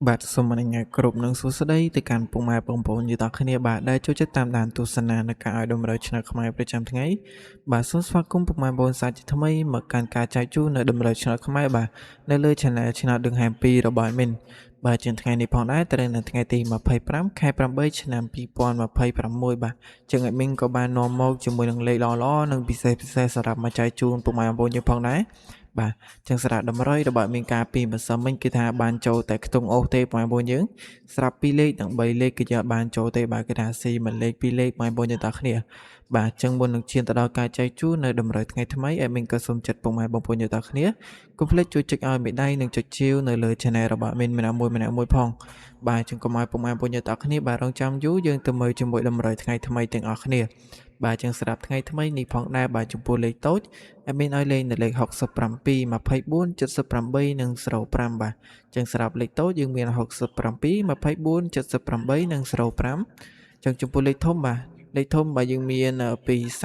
បាទសូមអនុញ្ញាតគ្រប់នឹងសួស្តីទៅកាន់ពុកម៉ែបងប្អូនយើងទាំងគ្នាបាទដែលចូលចិត្តតាមដានទស្សនានៅការឲ្យតម្រូវឆ្នោតខ្មែរប្រចាំថ្ងៃបាទសូមស្វាគមន៍ពុកម៉ែបងប្អូនសាជាថ្មីមកកាន់ការចែកជូននៅតម្រូវឆ្នោតខ្មែរបាទនៅលើ Channel ឆ្នោតដឹងហែម2របស់ Admin បាទជាងថ្ងៃនេះផងដែរត្រូវនៅថ្ងៃទី25ខែ8ឆ្នាំ2026បាទជាង Admin ក៏បាននាំមកជាមួយនឹងលេខល្អៗនិងពិសេសពិសេសសម្រាប់មកចែកជូនពុកម៉ែបងប្អូនយើងផងដែរបាទចឹងសារៈតម្រុយរបស់មានការពីម្សិលមិញគឺថាបានចូលតែខ្ទង់អូសទេបងប្អូនយើងស្រាប់2លេខនិង3លេខគឺយើងបានចូលទេបាទគឺថាស៊ីមួយលេខ2លេខបងប្អូនយើងទាំងគ្នាបាទចឹងមុននឹងឈានទៅដល់ការចែកជូននៅតម្រុយថ្ងៃថ្មី admin ក៏សូមចាត់ពុកម៉ែបងប្អូនយើងទាំងគ្នាកុំភ្លេចជួយចុចឲ្យមេដៃនិងចុចជាវនៅលើ channel របស់ admin ម្នាក់មួយម្នាក់មួយផងបាទចឹងកុំឲ្យពុកម៉ែបងប្អូនយើងទាំងគ្នាបាទរងចាំយូរយើងទៅមើលជាមួយតម្រុយថ្ងៃថ្មីទាំងអស់គ្នាបាទចឹងស្រាប់ថ្ងៃថ្មីនេះផងដែរបាទចំពោះលេខតូច admin ឲ្យលេងនៅលេខ67 24 78និង05បាទចឹងស្រាប់លេខតូចយើងមាន67 24 78និង05ចឹងចំពោះលេខធំបាទលេខធំបាទយើងមាន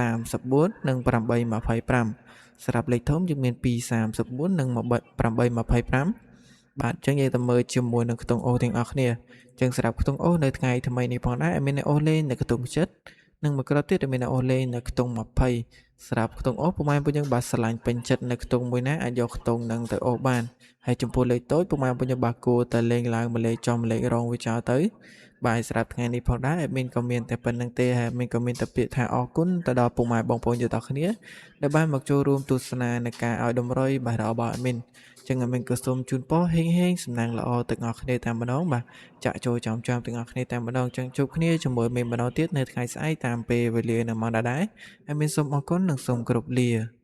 234និង825ស្រាប់លេខធំយើងមាន234និង825បាទអញ្ចឹងយើងទៅមើលជាមួយនឹងខ្ទង់អូសទាំងអស់គ្នាអញ្ចឹងសម្រាប់ខ្ទង់អូសនៅថ្ងៃថ្មីនេះផងដែរមានអូសលេងនៅខ្ទង់ចិត្តនិងមួយគ្រាប់ទៀតមានអូសលេងនៅខ្ទង់20សម្រាប់ខ្ទង់អូសពុកម៉ែពួកយើងបាទស្រឡាញ់ពេញចិត្តនៅខ្ទង់មួយណាអាចយកខ្ទង់នឹងទៅអូសបានហើយចំពោះលេខតូចពុកម៉ែពួកយើងបាទគួរតែលេងឡើងមួយលេខចំលេខរងវាចោលទៅបាទសម្រាប់ថ្ងៃនេះផងដែរ admin ក៏មានតែប៉ុណ្្នឹងទេហើយ admin ក៏មានតែពាក្យថាអរគុណទៅដល់ពុកម៉ែបងប្អូនយើងទាំងគ្នាដែលបានមកចូលរួមទស្សនាในការឲ្យតម្រុយបាទរបស់ admin ចឹង admin ក៏សូមជូនពរហេងហេងសំណាងល្អទាំងអស់គ្នាតែម្ដងបាទចាក់ចូលចំចំទាំងអស់គ្នាតែម្ដងចឹងជួបគ្នាជាមួយមេម្ដងទៀតនៅថ្ងៃស្អែកតាមពេលវេលានៅម៉ោងដដែល admin សូមអរគុណនិងសូមគោរពលា។